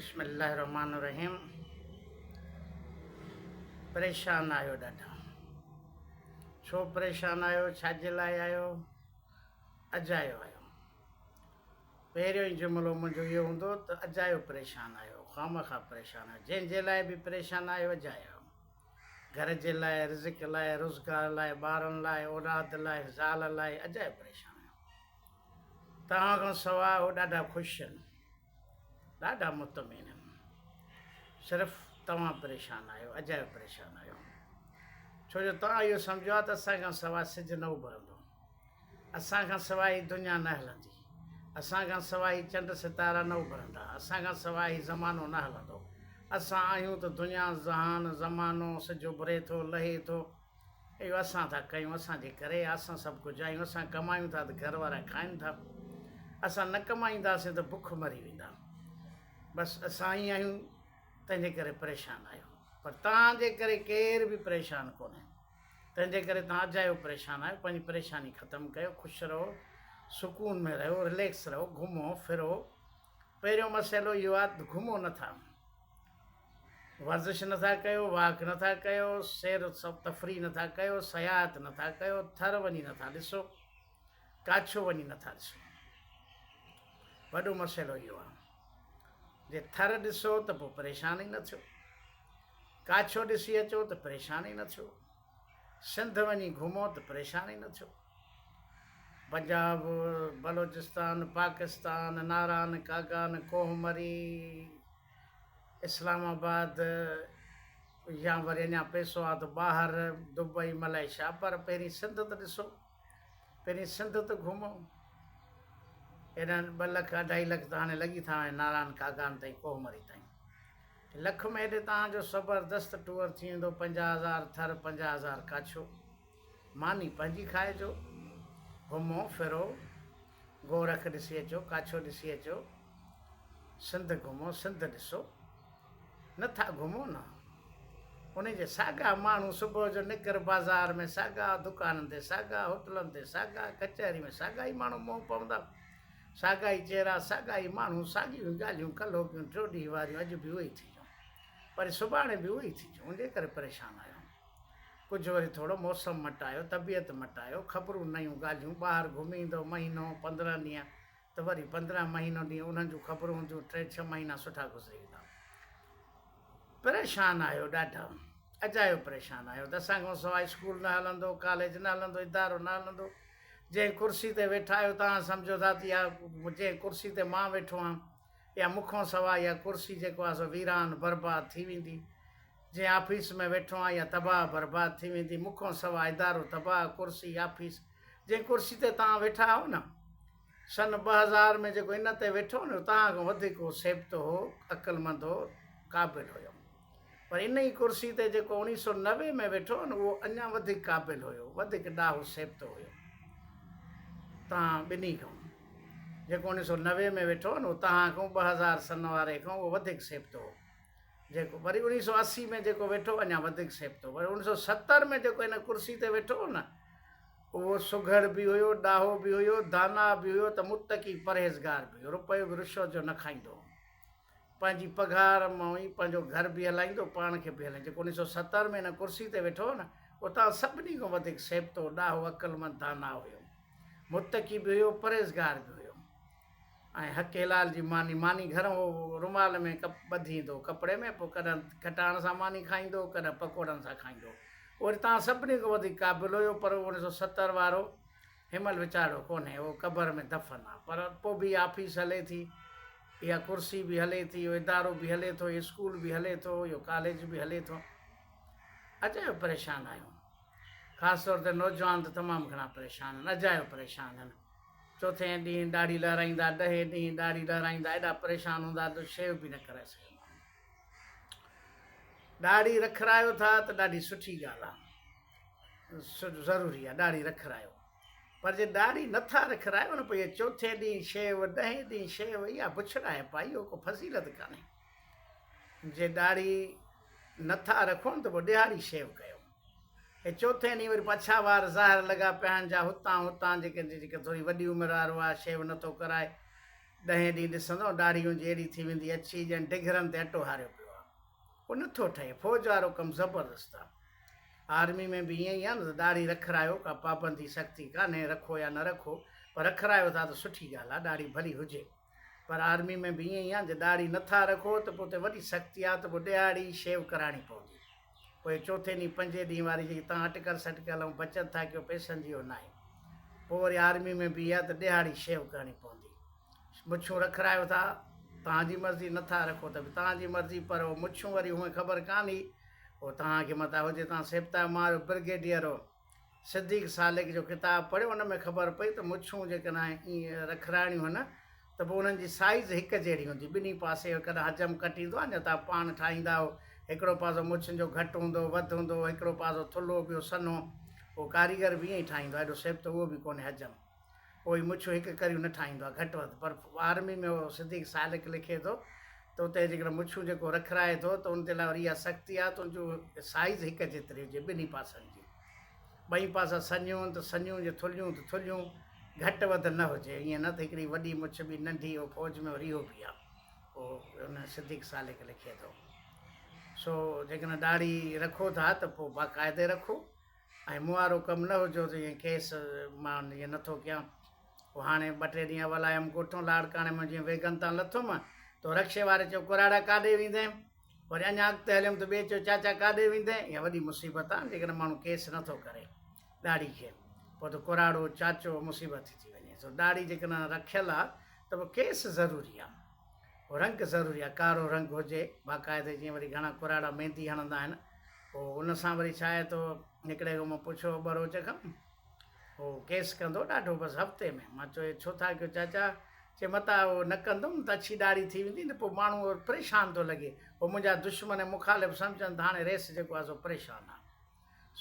بسم الله الرحمٰن الرحيم پريشان آهيو ڏاڍا ڇو پريشان آهيو ڇا جي لاء آهيو اجايو آهيو پهريون ئي جملو منهنجو اهو هوندو ته اجايو پريشان آهيو خامخواه پريشان آهيو جنهن جي لاء به پريشان آهيو اجايو آهيو گهر جي لاء رزق لاء روزگار لاء ٻارن لاء اولاد لاء زال لاء اجايو پريشان آهيو توهان کان سواء هو ڏاڍا خوش آهن ڏاڍا مطمئن آهن. صرف توهان پريشان آهيو، اجايو پريشان آهيو. ڇو جو توهان اهو سمجهيو آهي ته اسان کان سواء سج نه اڀرندو، اسان کان سواء هي دنيا نه هلندي، اسان کان سواء هي چنڊ ستارا نه اڀرندا، اسان کان سواء هي زمانو نه هلندو. اسان آهيون ته دنيا، جهان، زمانو، سج اڀري ٿو، لهي ٿو. اهو اسان ٿا ڪيون، اسان جي ڪري اسان سڀ ڪجهه آهيون، اسان ڪمايون ٿا ته گهر وارا کائن ٿا، اسان نه ڪمائينداسين ته بک مري ويندا، بس اسان ئي آهيون تنهن جي ڪري پريشان آهيو، پر توهان جي ڪري ڪير به پريشان ڪونهي، تنهن جي ڪري توهان اجايو پريشان آهيو، پنهنجي پريشاني ختم ڪيو، خوش رهو، سڪون ۾ رهو، رليڪس رهو، گهمو ڦرو، پهريون مسئلو اهو آهي ته گهمو نٿا. ورزش نٿا ڪيو، واڪ نٿا ڪيو، سير تفريح نٿا ڪيو، سياحت نٿا ڪيو، ٿر وڃي نٿا ڏسو، ڪاڇو وڃي نٿا ڏسو. وڏو مسئلو اهو آهي. جي ٿر ڏسو ته پوء پريشان ئي نه ٿيو، ڪاڇو ڏسي اچو ته پريشان ئي نه ٿيو، سنڌ وڃي گهمو ته پريشان ئي نه ٿيو. پنجاب، بلوچستان، پاڪستان، ناران، ڪاغان، ڪوهه مري، اسلام آباد يا وري اڃا پئسو آ ته ٻاهر دبئي ملائيشيا پر پهرين سنڌ ته ڏسو پهرين سنڌ ته گهمو هيڏانهن ٻه لک اڍائي لک ته هاڻي لڳي ٿا وڃن ناران ڪاغان تائين ڪوهه مري تائين لک ۾ هيڏي تان جو زبردست ٽوئر ٿي ويندو 50,000 ٿر 50,000 ڪاڇو ماني پنهنجي کائجو گهمو ڦرو گورک ڏسي اچو، ڪاڇو ڏسي اچو، سنڌ گهمو، سنڌ ڏسو. نه ٿا گهمو نه. انهي جي ساڳا ماڻهو صبح جو نڪر بازار ۾ ساڳا دڪانن تي ساڳا هوٽلن تي ساڳا ڪچهري ۾ ساڳا ئي ماڻهو منهن پوندا. ساڳا ئي چهرا، ساڳا ئي ماڻهو، ساڳيون ئي ڳالهيون ڪلهوڪيون ٽيوڏينهن واريون اڄ به اهي ئي ٿينديون. پر سڀاڻي به اهي ئي ٿينديون. ان جي ڪري پريشان آهيون. ڪجهه وري ٿورو موسم مٽايو، طبيعت مٽايو، خبرون نيون ڳالهيون، ٻاهر گهمي ايندؤ مهينو 15 ڏينهن ته وري 15 مهينو ڏينهن انهن جون خبرون هونديون ٽي ڇهه مهينا سٺا گذري ويندا. پريشان آهيو ڏاڍا اجايو پريشان آهيو ته اسان کان سواء اسڪول نه هلندو، ڪاليج نه هلندو، ادارو نه هلندو، جنهن ڪرسي تي ويٺا آهيو توهان سمجهو ٿا ته اها جنهن ڪرسي تي مان ويٺو آهيان اها مون کان سواء اها ڪرسي جيڪو آهي سو ويران برباد ٿي ويندي. جنهن آفيس ۾ ويٺو آهيان اها تباهه برباد ٿي ويندي، مون کان سواء ادارو تباهه، ڪرسي، آفيس، جنهن ڪرسي تي توهان ويٺا آهيو نه، سن 2000 ۾ جيڪو ان تي ويٺو هو نه، اهو توهان کان وڌيڪ هو، سيبتو هو، عقلمند هو، قابل هيو. پر ان ئي ڪرسي تي جيڪو 1990 ۾ ويٺو هو نه، اهو اڃا وڌيڪ قابل هيو، وڌيڪ ڏاهو سيبتو هيو توهان ٻنهي کان. جيڪو 1990 ۾ ويٺو هو نه، اهو توهان کان 2000 سن واري کان اهو وڌيڪ سيبتو هو. جيڪو وري 1980 ۾ جيڪو ويٺو اڃا وڌيڪ سيبتو وري 1970 ۾ جيڪو هن ڪرسي تي ويٺو هو نه اهو سگهڙ به هيو ڏاهو به هيو داناء به هيو ته متقي پرهيزگار به هيو روپيو به رشوت جو نه کائيندو هو پنهنجي پگهار مان ئي پنهنجو گهر به هلائيندو پاڻ کي به هلائيندو جيڪو 1970 ۾ هن ڪرسي تي ويٺو هو نه اهو تان سڀني کان وڌيڪ سيبتو ڏاهو عقلمند داناء هيو متقي به هيو پرهيزگار به هيو ۽ حق حلال جي ماني، ماني گهر هو رومال ۾ ڪپ ٻڌي ايندو هو ڪپڙي ۾ پوء ڪڏهن کٽاڻ سان ماني کائيندو هو ڪڏهن پڪوڙن سان کائيندو هو. اهو وري تان سڀني کان وڌيڪ قابل هيو پر اهو 1970 وارو هنمهل ويچارو ڪونهي اهو قبر ۾ دفن آ پر پوء به اها آفيس هلي ٿي اها ڪرسي به هلي ٿي اهو ادارو به هلي ٿو اهو اسڪول به هلي ٿو اهو ڪاليج به هلي ٿو. اجايو پريشان آهيون خاص طور تي نوجوان ته تمام گهڻا پريشان آهن اجايو پريشان آهن. چوٿين ڏينهن ڏاڙهي لهرائيندا، ڏهين ڏينهن ڏاڙهي لهرائيندا، ايڏا پريشان هوندا جو شيو به نه ڪرائي سگهندا. ڏاڙهي رکرايو ٿا ته ڏاڍي سٺي ڳالهه آ، ضروري آ ڏاڙهي رکرايو، پر جي ڏاڙهي نه ٿا رکرايو نه پوء اهي چوٿين ڏينهن شيو، ڏهين ڏينهن شيو، اها بڇڙائپ آ، اهو ڪو فضيلت ڪانهي. جي ڏاڙهي نه ٿا رکو نه ته پوء ڏهاڙي شيو ڪيو. ۽ چوٿين ڏينهن وري پڇا وار ظاهر لڳا پيا آهن جا هتان هتان جيڪي جيڪي ٿوري وڏي عمر وارو آهي شيو نٿو ڪرائي. ڏهين ڏينهن ڏسندؤ ڏاڙهي ان جي اهڙي ٿي ويندي اڇي ڄڻ ڊگهرن تي اٽو هاريو پيو آهي. پوء نٿو ٺهي. فوج وارو ڪم زبردست آهي. آرمي ۾ به ائين ئي آهي نه ته ڏاڙهي رکرايو ڪا پابندي سختي ڪانهي رکو يا نه رکو پر رکرايو ٿا ته سٺي ڳالهه آهي ڏاڙهي ڀلي هجي. پر آرمي ۾ به ائين ئي آهي جي ڏاڙهي نٿا رکو ته پوء اتي وڏي سختي آهي ته پوء ڏهاڙي شيو ڪرائڻي پوندي. پوء چوٿين ڏينهن پنجين ڏينهن واري جيڪي توهان اٽڪل سٽڪل ۽ بچت ٿا ڪيو پئسن جي اهو ناهي. پوء وري آرمي ۾ به اها ته ڏهاڙي شيو ڪرڻي پوندي. مڇون رکرايو ٿا توهان جي مرضي نٿا رکو ته به توهان جي مرضي پر اهو مڇون وري هونئن خبر ڪانهي اهو توهان کي متان هجي توهان سيبتا مان اهو برگيڊيئر صديق سالڪ جو ڪتاب پڙهيو ان ۾ خبر پئي ته مڇون جيڪڏهن ائين رکرائڻيون هن ته پوء انهن جي سائيز هڪ جهڙي هوندي ٻنهي پاسي ڪڏهن حجم ڪٽيندو آهي نه توهان پاڻ ٺاهيندا آهيو هڪڙو پاسو مڇن جو گهٽ هوندو وڌ هوندو هڪڙو پاسو ٿلهو ٻيو سنهو اهو ڪاريگر به ائين ئي ٺاهيندو آهي ايڏو سيبتو اهو به ڪونهي حجم اهي مڇون هڪ ڪريون نه ٺاهيندو آهي گهٽ وڌ پر آرمي ۾ اهو صديق سالڪ لکي ٿو ته اتي جيڪڏهن مڇون جيڪو رکرائي ٿو ته ان جي لاء وري اها سختي آهي ته ان جو سائيز هڪ جيتري هجي ٻنهي پاسن جي ٻئي پاسا سنهيون ته سنهيون جي ٿلهيون ته ٿلهيون گهٽ وڌ نه هجي ائين نه ته هڪڙي وڏي مڇ ٻي ننڍي اهو فوج ۾ وري اهو به آهي اهو ان صديق سالڪ لکي ٿو سو جيڪڏهن ڏاڙهي رکو ٿا ته پوء باقاعدي رکو ۽ مون وارو ڪم نه هجو ته ائين ڪيس مان ائين نٿو ڪيان. پوء هاڻي ٻه ٽي ڏينهن اول آيم ڳوٺون لاڙڪاڻي مان جيئن ويگن تان لٿم ته رڪشي واري چيو ڪراڙا ڪاڏي ويندين؟ وري اڃا اڳتي هليم ته ٻئي چيو چاچا ڪاڏي ويندين؟ اها وڏي مصيبت آهي جيڪڏهن ماڻهو ڪيس نٿو ڪري ڏاڙهي کي پوء ته ڪراڙو چاچو مصيبت ٿي ٿي وڃي. سو ڏاڙهي جيڪڏهن رکيل آهي ته پوء ڪيس ضروري آهي. رنگ ضروري آهي ڪارو رنگ هجي باقاعدي جيئن وري گهڻا ڪراڙا ميندي هڻندا آهن پوء ان سان وري ڇا آهي ته هڪڙي کان مان پڇيو ٻروچ کان هو ڪيس ڪندو ڏاڍو بس هفتي ۾ مان چيو هي ڇو ٿا ڪيو چاچا چي متان اهو نه ڪندم ته اڇي ڏاڙهي ٿي ويندي نه پوء ماڻهو پريشان ٿو لڳي پوء منهنجا دشمن ۽ مخالف سمجهن ته هاڻي ريس جيڪو آهي سو پريشان آهي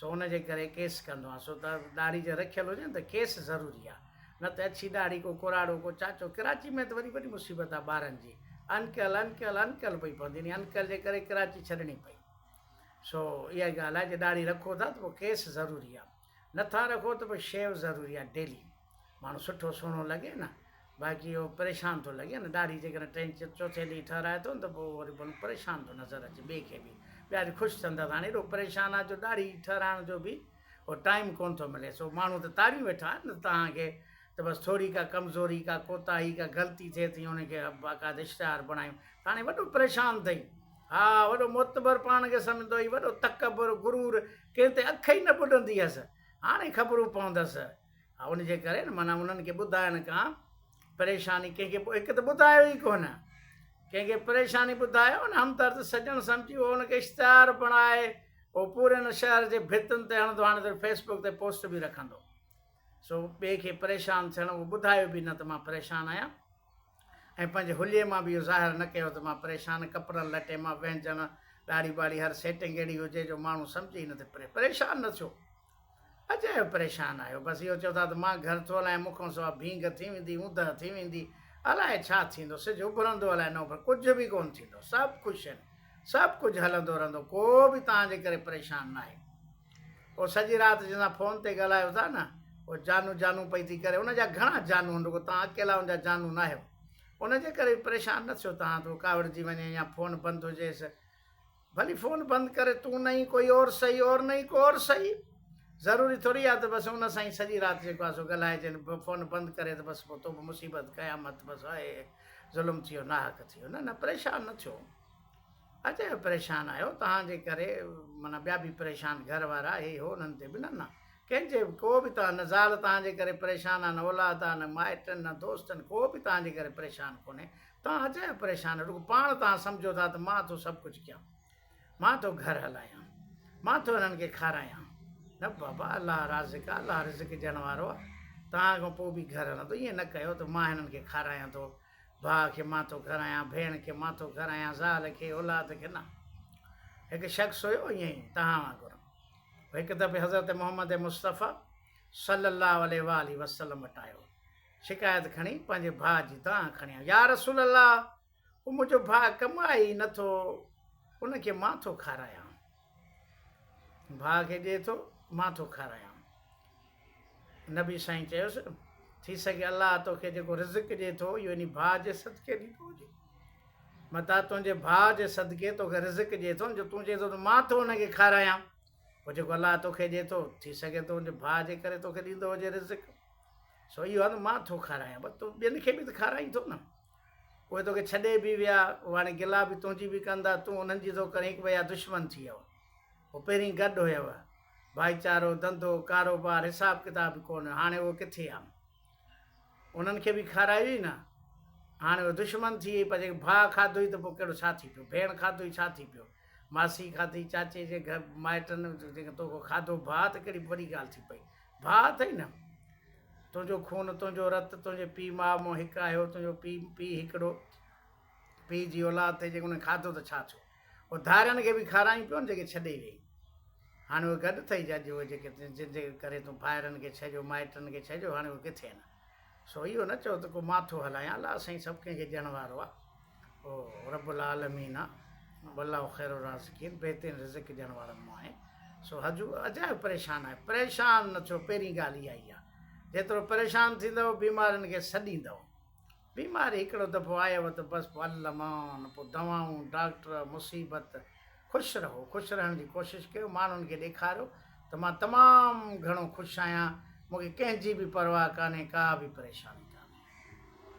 سو ان جي ڪري ڪيس ڪندو آهيان سو ته ڏاڙهي جي رکيل هجي نه ته ڪيس ضروري آهي نه ته اڇي ڏاڙهي ڪو ڪراڙو ڪو چاچو ڪراچي ۾ ته وري وڏي مصيبت آهي ٻارن جي انڪل انڪل انڪل پئي پوندي انهي انڪل جي ڪري ڪراچي ڇڏڻي پئي سو اها ڳالهه آهي جي ڏاڙهي رکو ٿا ته پوء ڪيس ضروري آهي نٿا رکو ته پوء شيو ضروري آهي ڊيلي ماڻهو سٺو سهڻو لڳي نه باقي اهو پريشان ٿو لڳي نه ڏاڙهي جيڪڏهن ٽئين چوٿين ڏينهن ٺهرائي ٿو نه ته پوء وري ماڻهو پريشان ٿو نظر اچي ٻئي کي به ٻيا وري خوش ٿين ٿا ته هاڻي ايڏو پريشان آهي جو ڏاڙهي ٺهرائڻ جو به اهو ٽائيم ڪونه ٿو ملي سو ماڻهو ته تاڙيون ويٺا آهن نه توهان کي ته بس ٿوري ڪا ڪمزوري ڪا ڪوتاهي ڪا غلطي ٿئي ٿي ان کي باقاعده اشتهار بڻايون ته هاڻي وڏو پريشان اٿئي ها وڏو معتبر پاڻ کي سمجهندو هئي وڏو تڪبر غرور ڪنهن تي اک ئي نه ٻڏندي هيس هاڻي خبرون پوندس ها ان جي ڪري نه معنيٰ انهن کي ٻڌائڻ کان پريشاني ڪنهن کي هڪ ته ٻڌايو ئي ڪونه ڪنهن کي پريشاني ٻڌايو نه همدرد سڄڻ سمجهي اهو ان کي اشتهار بڻائي اهو پوري ان شهر جي ڀتن تي هڻندو هاڻي ته فيس بڪ تي پوسٽ به رکندو سو ٻئي کي پريشان ٿيڻ اهو ٻڌايو به نه ته مان پريشان آهيان ۽ پنهنجي حليي مان به اهو ظاهر نه ڪيو ته مان پريشان ڪپڙن لٽي مان وهنجڻ ڏاڙهي ٻاڙهي هر سيٽنگ اهڙي هجي جو ماڻهو سمجهي ئي نه ته پريشان نه ٿيو اجايو پريشان آهيو، بس اهو چئو ٿا ته مان گهر ٿو هلايان، مون کان سواء ڀينگ ٿي ويندي، اوندهه ٿي ويندي، الائي ڇا ٿيندو، سج اڀرندو الائي نه اڀرندو، ڪجهه به ڪونه ٿيندو، سڀ خوش آهن، سڀ ڪجهه هلندو رهندو، ڪو به توهان جي ڪري پريشان ناهي. پوء سڄي رات جنهن سان فون تي ڳالهايو ٿا نه، اهو جانو جانو پئي ٿي ڪري، ان جا گهڻا جانو آهن، رڳو توهان اڪيلا ان جا جانو ناهيو، ان جي ڪري به پريشان نه ٿيو توهان ته هو ڪاوڙجي وڃي يا فون بند هجيس، ڀلي فون بند ڪري تون نهين ڪوئي اور سهي اور نهين ڪو اور سهي ضروري ٿوري آ ته بس ان سان ئي سڄي رات جيڪو آ سو ڳالهائجي فون بند ڪري ته بس پوء تو به مصيبت قيامت بس هاء ظلم ٿي ويو ناحق ٿي ويو نه نه پريشان نه ٿيو اجايو پريشان آهيو توهان جي ڪري معنيٰ ٻيا به پريشان گهر وارا هي هو انهن تي به نه نه ڪنهن جي به ڪو به توهان نه زال توهان جي ڪري پريشان آ نه اولاد آ نه مائٽ نه دوست نه ڪو به توهان جي ڪري پريشان ڪونهي توهان اجايو پريشان آهيو، رڳو پاڻ توهان سمجهو ٿا ته مان ٿو سڀ ڪجهه ڪيان، مان ٿو گهر هلايان، مان ٿو هنن کي کارايان. نه بابا الله رازق آهي، الله رزق ڏيڻ وارو آهي، توهان کان پوء به گهر هلندو. ائين نه ڪيو ته مان هنن کي کارايان ٿو، ڀاء کي مان ٿو کارايان، ڀيڻ کي مان ٿو کارايان، زال کي، اولاد کي، نه. هڪ شخص هيو ائين ئي توهان وانگر. هڪ دفعي حضرت محمد مصطفيٰ صلّي الله عليه واٰله وسلّم وٽ آيو. شڪايت کڻي پنهنجي ڀاء جي دانهن کڻي آيو، يا رسول الله! هو منهنجو ڀاء ڪمائي ئي نه ٿو، ان کي مان ٿو کارايان. ڀاء کي ڏئي ٿو، مان ٿو کارايان. نبي سائين چيس ٿي سگهي الله توکي جيڪو رزق ڏئي ٿو اهو انهي ڀاء جي صدقي ڏيندو هجي. متان تنهنجي ڀاء جي صدقي توکي رزق ڏئي ٿو نه جو تون چئين ٿو ته مان ٿو ان کي کارايان. پوء جيڪو الله توکي ڏئي ٿو ٿي سگهي ٿو ان جي ڀاء جي ڪري توکي ڏيندو هجي رزق. سو اهو آهي ته مان ٿو کارايان پر تون ٻين کي به ته کارائين ٿو نه. اهي توکي ڇڏي به ويا، اهي هاڻي گلا به تنهنجي به ڪندا، تون انهن جي ٿو ڪرين، هڪ ٻئي جا دشمن ٿي ويا. هو پهرين گڏ هيو. ڀائيچارو، ڌنڌو، ڪاروبار، حساب ڪتاب به ڪونه هيو. هاڻي اهو ڪٿي آ؟ انهن کي به کارايو ئي نه. هاڻي اهو دشمن ٿي ويئي پر جيڪي ڀاء کاڌو ئي ته پوء ڪهڙو ڇا ٿي پيو؟ ڀيڻ کاڌو ئي ڇا ٿي پيو؟ ماسي کاڌي، چاچي جي گهر مائٽن جيڪي تو کان کاڌو ڀاء ته ڪهڙي وڏي ڳالهه ٿي پئي. ڀاء اٿئي نه. تنهنجو خون، تنهنجو رت، تنهنجي پيء ماء مون هڪ آهيو، تنهنجو پيء پيء هڪڙو، پيء جي اولاد اٿئي، جيڪي انهن کاڌو ته ڇا ٿيو؟ پوء ڌارين کي به کارائين پيو نه جيڪي ڇڏي ويئي. هاڻي اهي گڏ اٿئي جا اڄ اهي جيڪي جن جي ڪري تون ڀائرن کي ڇڏيو، مائٽن کي ڇڏيو، هاڻي اهي ڪٿي آهن؟ سو اهو نه چئو ته ڪو مان ٿو هلايان، الله سائين سڀ ڪنهن کي ڏيڻ وارو آهي، اهو رب العالمين آهي، والله خير الرازقين، بهترين رزق ڏيڻ وارن مان آهي. سو هجو اجايو پريشان آهي، پريشان نه ٿيو، پهرين ڳالهه اها ئي آهي، جيترو پريشان ٿيندؤ بيمارين کي سڏيندؤ. بيماري هڪڙو دفعو آيو ته بس پوء الامان، پوء دوائون، ڊاڪٽر، مصيبت. خوش رهو، خوش رهڻ جي ڪوشش ڪيو، ماڻهن کي ڏيکاريو ته مان تمام گهڻو خوش آهيان، مون کي ڪنهن جي به پرواهه ڪانهي، ڪا به پريشاني ڪانهي.